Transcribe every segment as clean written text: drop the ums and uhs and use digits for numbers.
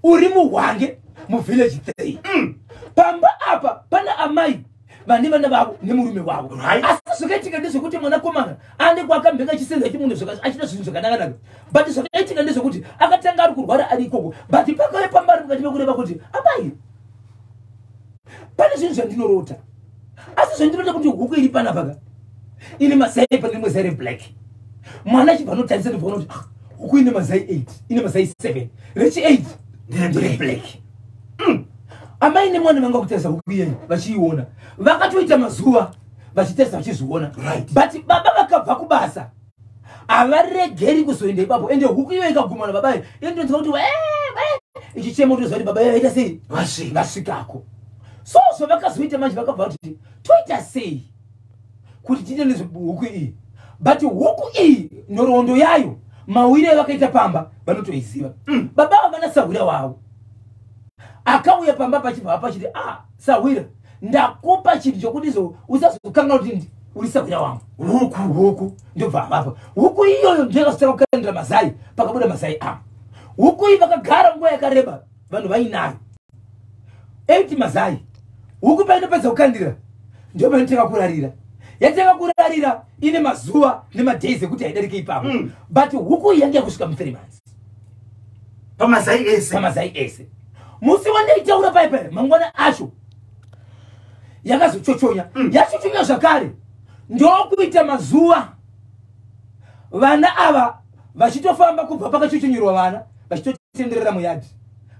Uri muHwange, muvillage 3. Pamba apa pana amai vane vana vavo nemurume wavo. Asi zvakaitika ndezvekuti mwanakomana ane kwaakambenge achisenza chimunhu, achida zvinhu zvakanaka-naka, but zvakaitika ndezvekuti akatanga ari kurwara ari ikoko, but pakauya pamba ari mukati mekureva kuti, "Amai, pane zvinhu zvandinorota, asi zvandinoita kuti huku iri panapaka ine mazai, pane rimwe zai reblack." Mwana achibva anotarisa, ndibva kuti, "Ah, huku ine mazai 8, ine mazai 7, rechi 8 ndereblack." Amai nemwana vanga kutarisa huku iyeyi vachiiona, vakatoita mazuva vachitarisa, vachizviona. But baba vakabva kubasa, havaregeri kuzoenda ipapo. Ende huku iyo ikaguma nababa, indonzwa kuti "Wee, wee," ichichema, kutoziva kuti baba vaita sei? Vasvika. Vasvikako. So zvavakazoita manje, vakabva kuti, "Toita sei kuti tiite nezvehuku iyi?" But huku iyi, nhoroondo yayo, mawiri avakaita pamba vanotoiziva. Baba ava vana sahwira wavo akauya pamba pachibva pachiti, "Ah, sahwira, ndakupa chinhu chokuti zo usazokanga kuti uri sahwira wangu." Huku. Huku ndobva avapa huku iyoyo, ndoyakazotanga kukandira mazai, pakabuda mazai avo. Huku iyi vakagara nguva yakareba vanhu vainayo, 8 mazai. Huku painopedza kukandira, ndo painotanga kurarira. Yatanga kurarira ine mazuva nemadays ekuti haidarike ipapo. But huku iyi yange yakusvika mu3 months. Pamazai ese? Pamazai ese. Musi wandaitaura pai pai, mangwana acho yakazochochonya. Yachochonya zvakare, ndokuita mazuva vana ava vachitofamba kubva pakachochonyerwa vana, vachitotenderera muyadhi,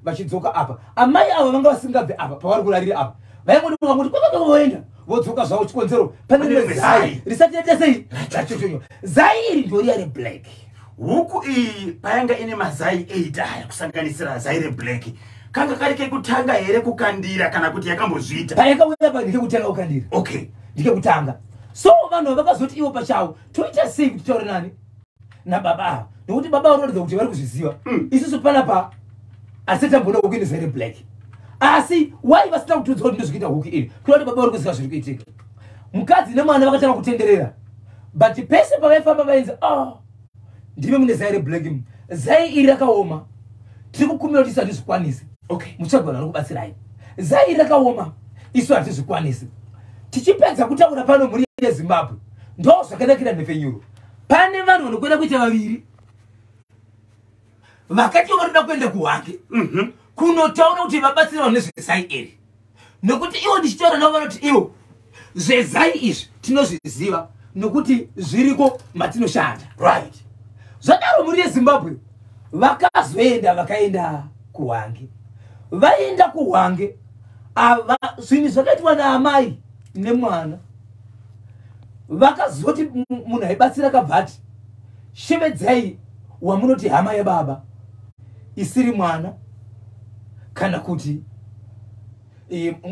vachidzoka apa. Amai ava vanga vasingabve apa pavari kurarira apa, vaingoti vangoti kwakaka, voenda, vodzoka zvavo. Chikonzero, pane Pane rimwe rimwe zai zai. Risati yaita sei, rachochonywa. Zai iri ndoriya reblack. Huku iyi payanga ine mazai 8 aya, kusanganisira zai reblack, kanga kari kekutanga here kukandira kana kuti yakambozviita? Payakauya pa, ndekekutanga kukandira. Ndekekutanga. So vanhu vakazoti ivo pachavo, "Toita sei kuti taure nani, nababa ava?" Nokuti baba vanoratidza kuti vari kuzviziva. Isusu panapa asi tamboona huku ine zai reblack, asi wai vasina kutiudza kuti ndozvikuita huku iri? Kuda kuti baba vari kuziva zviri kuitika. Mukadzi nemwana vakatanga kutenderera, but pese pavaifamba vainzi, "Oh, ndime mune zai reblack, zai iri rakaoma, tiri kukumbira kuti isu hatizvikwanisi. Mutsvage vanhu vanokubatsirai, zai iri rakaoma, isu hatizvikwanisi." Tichipedza kutaura pano, mhuri yeZimbabwe, ndo zvakanakira nhefenyuro. Pane vanhu vanokwenda kuita vaviri vakati vanoda kuenda kuHwange kunotaura kuti vabatsire vanhu nezvezai iri, nokuti ivo ndichitaura navo vanoti ivo zvezai izvi tinozviziva nokuti zviriko matinoshanda. Zvadaro, mhuri yeZimbabwe, vakazoenda, vakaenda kuHwange. Vaenda kuHwange, ava zvinhu zvakaitwa naamai nemwana, vakazoti munhu aibatsira akabva ati, "Shevedzai wamunoti hama yababa isiri mwana, kana kuti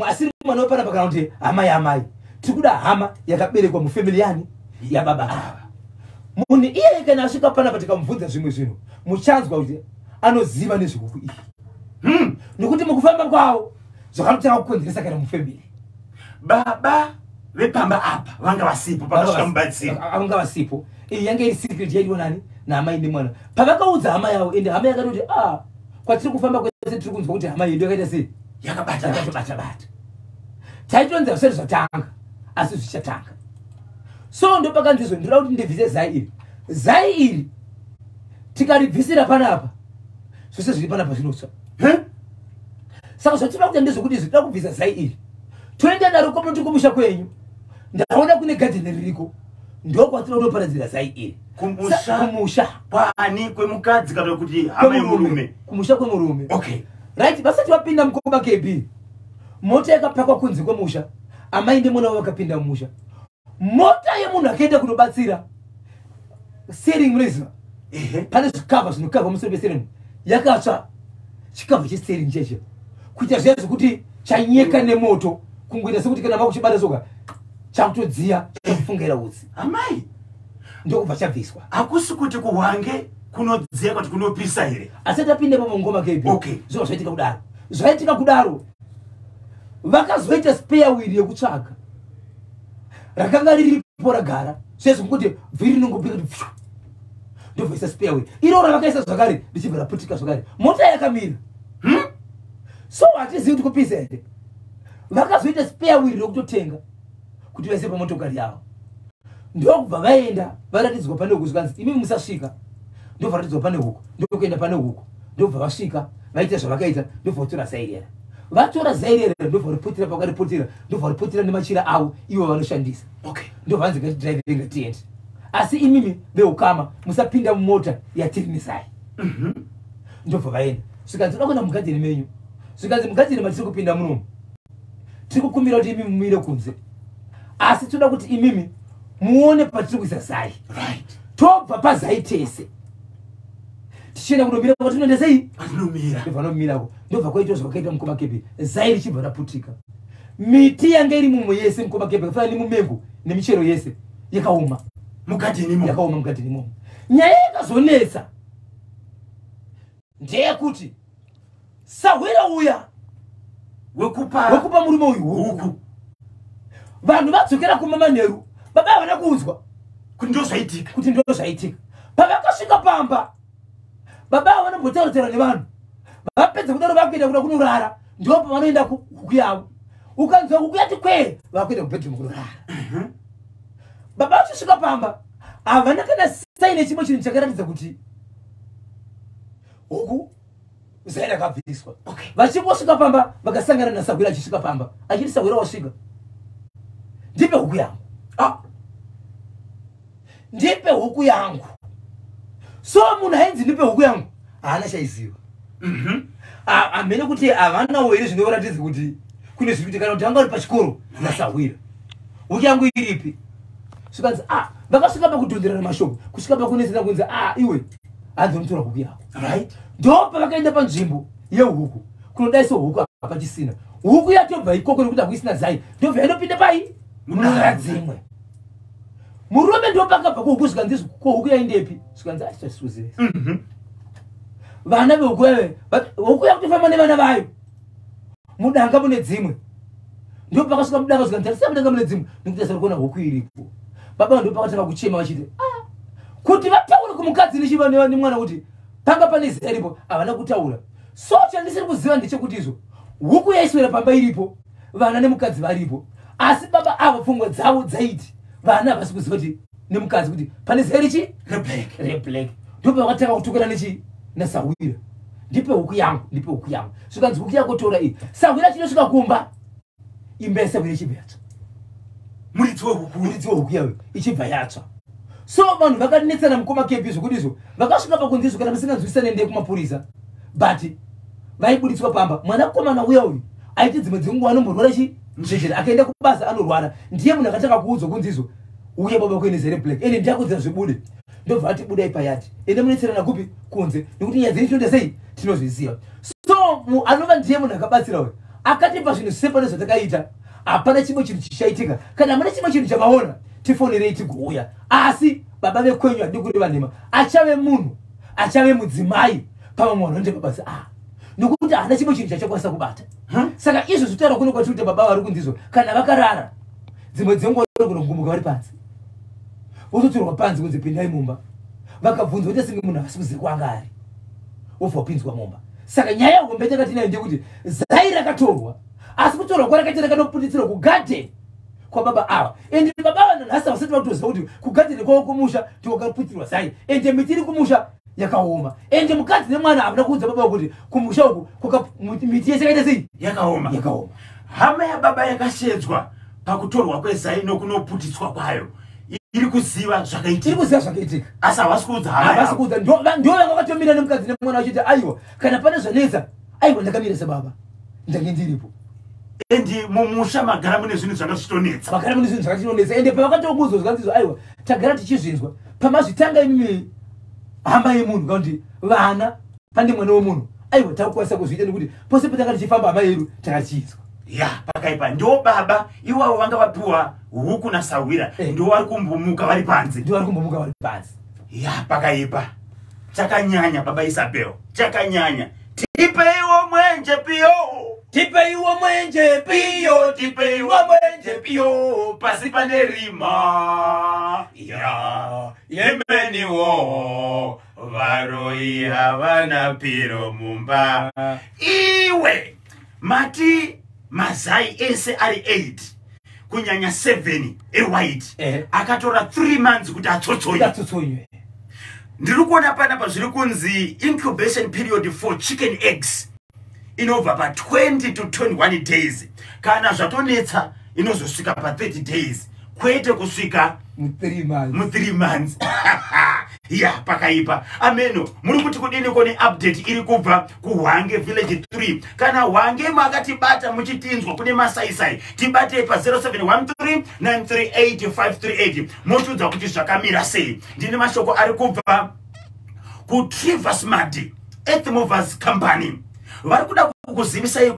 asiri mwana wepanapa, kana kuti hama yaamai. Tiri kuda hama yakaberekwa mufamily yani, yababa ava." Munhu iyeye kana asvika panapa, tikamubvunza zvimwe zvinhu, muchanzwa kuti anoziva nezvehuku iyi. Nokuti mukufamba kwavo zvakanotanga kukonzeresa kana mufamily. Baba vepamba apa vanga vasipo pakasvika mubatsiri? Vanga vasipo. Iyi yange iri secret yaidiwa nani, naamai nemwana. Pavakaudza hama yavo, ende hama yakati kuti, "A, kwatiri kufamba kwese tiri kunzwa kuti hama yedu yakaita sei?" Yakabata. Yakatobata bata. Taitonzi zvisati zvatanga, asi zvichatanga. So ndopakanzizvo, "Ndinoda kuti ndibvise zai iri. Zai iri tikaribvisira panapa, zvose zviri panapa zvinotsva." Saka zvatinoda kuita ndezvekuti zvinoda kubvisa zai iri, toenda naro kwamunoti kumusha kwenyu. Ndaona kune gadheni ririko, ndokwatinoda kutoparadzira zai iri. Kumusha? Kumusha. Kwani, kwemukadzi kana kuti hama yemurume? Kumusha kwemurume. Right, vasati vapinda mukoba KB, mota yakapakwa kunze kwemusha. Amai nemwana wavo vakapinda mumusha. Mota yemunhu akaenda kunobatsira, steering munoiziva? Ehe. Pane zvikavha zvinokavha musoro pesteering, yakatsva chikavha chesteering cheche, kuita zviya zvekuti chanyeka nemoto, kungoita sekuti kana makuchibata soka chakutodziya, chakufungaira utsi. Amai! Ndokubva chabviswa. Hakusi kuti kuHwange kunodziya kuti kunopisa here? Asati apinda pamangoma KB, zvinova zvaitika kudaro, zvaitika kudaro, vakazoita spare wheel yekutsvaga rakanga riripo ragara sezvokuti vhiri rinongobika kuti pfu, ndobvaisa spare wheel iro ravakaisa zvakare, richibva raputika zvakare, mota yakamira. So hatizivi kuti kupisa here. Vakazoita spare wheel rokutotenga kuti vaise pamotokari yavo. Ndokubva vaenda varatidzwa pane huku, zvikanzi imi musasvika. Ndobva varatidzwa pane huku, ndokuenda pane huku, ndobva vasvika vaita zvavakaita, ndobva vatora zai rera. Vatora zai rera ndobva variputira pakariputira, ndobva variputira nemachira avo ivo vanoshandisa. Ndobva vanzi ngatidrive ngatiende. Asi imimi veukama musapinda mumota yatiri nezai. Ndobva vaenda. Zvikanzi toda kuenda mugadheni menyu. Zvikanzi mugadheni matiri kupinda munomu tiri kukumbira kuti imimi mumire kunze, asi toda kuti imimi muone patiri kuisa zai. Tobva pazai tese tichienda kunomira kwatinoenda sei? Ndobva nomirako, ndobva kwaitwa zvakaita mukoma Kepi, zai richibva raputika. Miti yanga iri mumwe yese mukoma Kepi, yakafanana nemumengo nemichero yese yakaoma mugadheni imomo. Yakaoma mugadheni imomo. Nyaya yakazonetsa ndeyekuti sahwira uya wekupa murume uyu huku, vanhu vadzokera kumba manheru, baba havana kuudzwa kuti ndozvaitika. Kuti ndozvaitika. Pavakasvika pamba, baba ava vanombotaura nevanhu, vapedza kudaro vakuenda kuda kunorara, ndo pavanoenda kuhuku yavo. Ukanzwa huku yati kwee, vakuenda kubedroom kunorara. Baba vachisvika pamba havana kana sign chimwe chinhu chakaratidza kuti huku zai rakabviswa. Vachingosvika pamba vakasangana nasahwira achisvika pamba, achiti sahwira wasvika, ndipe huku yangu. Ndipe huku yangu. So munhu ainzi ndipe huku yangu haana chaiziva. Hamene kuti havanawo here zvinoratidza kuti kune zviri kuitika, kana kuti anga uri pachikoro nasahwira, huku yangu iripi? Zvikanzi vakasvika pakudhonzerana mashoko, kusvika pakunetsana kunzi iwe hanzi unotora huku yako. Ndo pavakaenda panzvimbo yehuku kunodaiso huku hapachisina. Huku yatobva ikoko nekuti hakuisina zai, ndobva yandopinda pai munorara dzimwe. Murume ndo pakabva kuhuku, zvikanzi ko huku yaindepi? Zvikanzi atichasiuziva. Vana vehuku yave huku yakutofamba nevana vayo mudanga mune dzimwe. Ndo pakasvika mudanga, zvikanzi tarisai mudanga mune dzimwe, nekuti asari kuona huku iripo. Baba ndo pakatanga kuchema vachiti kuti vataure kumukadzi nemwana kuti panga pane zai ripo, havana kutaura. So chandisiri kuziva ndechekuti izvo huku yaiswera pamba iripo, vana nemukadzi varipo, asi baba avo pfungwa dzavo dzaiti vana havasi kuziva kuti nemukadzi kuti pane zai richi reblack. Ndo pavakatanga kutukana nechi nasahwira, ndipe huku yangu, ndipe huku yangu. Zvikanzi huku yako tora iyi. Sahwira chinosvika kumba, imba yasahwira ichibva yatsva. Muridzi wehuku. Muridzi wehuku yayo ichibva yatsva. So vanhu vakanetsana mukoma Kepi zvokuti izvo vakasvika pakunzi izvo kana musinganzwisisane ndeye kumapurisa, but vaibuditswa pamba. Mwanakomana uya uyu aiti dzimwe dzenguva anomborwara chi njejere, akaenda kubasa anorwara, ndiye munhu akatanga kuudzwa kunzi izvo uye baba kuendesa reblack ende ndiyakudzira zvibude. Ndobva ati budai payadi, ende munetserana kupi? Kunze, nekuti nyaya dzenyu tinoita sei? Tinozviziva. So anova ndiye munhu akabatsira uyu, akatipa zvinhu sepane zvatakaita. Hapana chimwe chinhu chichaitika. Kana mune chimwe chinhu chamaona, tifonerei tigouya. Asi baba vekwenyu hadii kureva nhema, achave munhu achave mudzimai pamwe munhu anoita mabasa nekuti haana chimwe chinhu chachakwanisa kubata. Saka izvo zvitaura kuno kwatiri kuti baba vari kunzi izvo kana vakarara dzimwe dzenguva vanogona kugumbuka vari panze, vototorwa panze kunzi pindai mumba. Vakabvunzwa kuti asinge munhu haasi kuziva kwaanga ari, wobva wapinzwa mumba. Saka nyaya yehombe takatinayo ndeyekuti zai rakatorwa, asi kutorwa kwarakaita rakanoputitsirwa kugadheni kwababa ava. Ende baba ava nanhasi havasati vakutoziva kuti kugadheni kwavo kumusha ndiko zai, ende miti iri kumusha yakaoma. Ende mukadzi nemwana havana kuudza baba kuti kumusha uku miti yese yakaita sei? Yakaoma. Yakaoma. Hama yababa yakashedzwa pakutorwa kwezai nokunoputitswa kwayo iri kuziva zvakaitika. Iri kuziva zvakaitika, asi havasi kuudza hama. Havasi kuudza. Ndo vanga vakatomira nemukadzi nemwana vachiti aiwa, kana pane zvanetsa, aiwa ndakamira sebaba, ndange ndiripo. Endi mumusha magara mune zvinhu zvanga zvichitonetsa. Magara mune zvinhu zvakachitonetsa. Ende pavakatokuudzwa zvikanzi aiwa tagara tichizvinzwa, pamazvitanga imimi hama yemunhu kana kuti vana pane mwana wemunhu, aiwa takukwanisa kuzviita nekuti pose patanga tichifamba hama yedu takachinzwa. Ya, pakaipa. Ndo baba iwavo vanga vapiwa huku nasahwira, ndo vari kumbomuka vari panze. Ndo vari kumbomuka vari panze. Ya, pakaipa, chakanyanya baba Isabel, chakanyanya. Tipeiwo mwenje piyo, tipeiwo mwenje piyo, tipeiwo mwenje piyo, pasi pane rima. Ya, yemeniwo varoi havana piro mumba. Iwe Mati mazai ese ari 8, kunyanya 7 ewhite, akatora 3 months kuti atsotsonye. Atsotsonywe. Ndiri kuona panapa zviri kunzi incubation period for chicken eggs inobva pa20 to 21 days. Kana zvatonetsa inozosvika pa30 days, kwete kusvika mu3 months. Mu3 months ya, pakaipa. Ameno muri kuti kudini kone update iri kubva kuHwange village 3? Kana Hwange makatibata muchitinzwa kune masaisai, tibate pa0713 938 538, motiudza kuti zvakamira sei. Ndine mashoko ari kubva kuTrivers Madi Earth Movers Company, vari kuda kukuzivisai.